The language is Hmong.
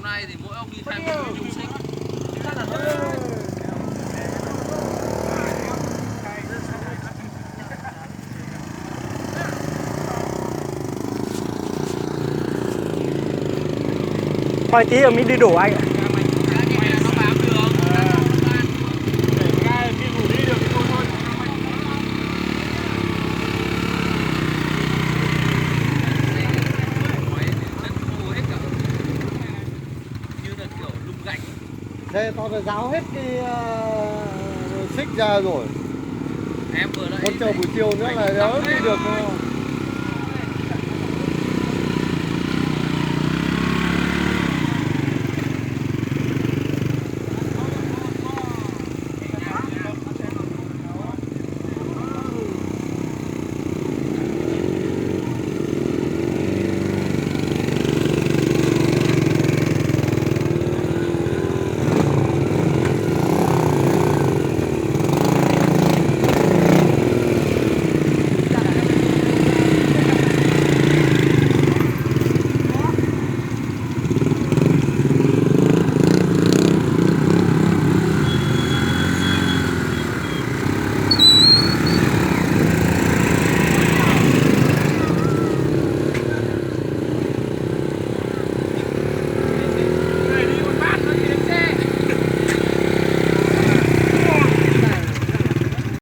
Ai thì mỗi ông đi theo một chung xích. Thôi tí rồi mình đi đủ anh ạ. Xe to là ráo hết cái ờ, xích ra rồi. Em vừa nãy Con chờ buổi chiều nữa là đỡ đi được.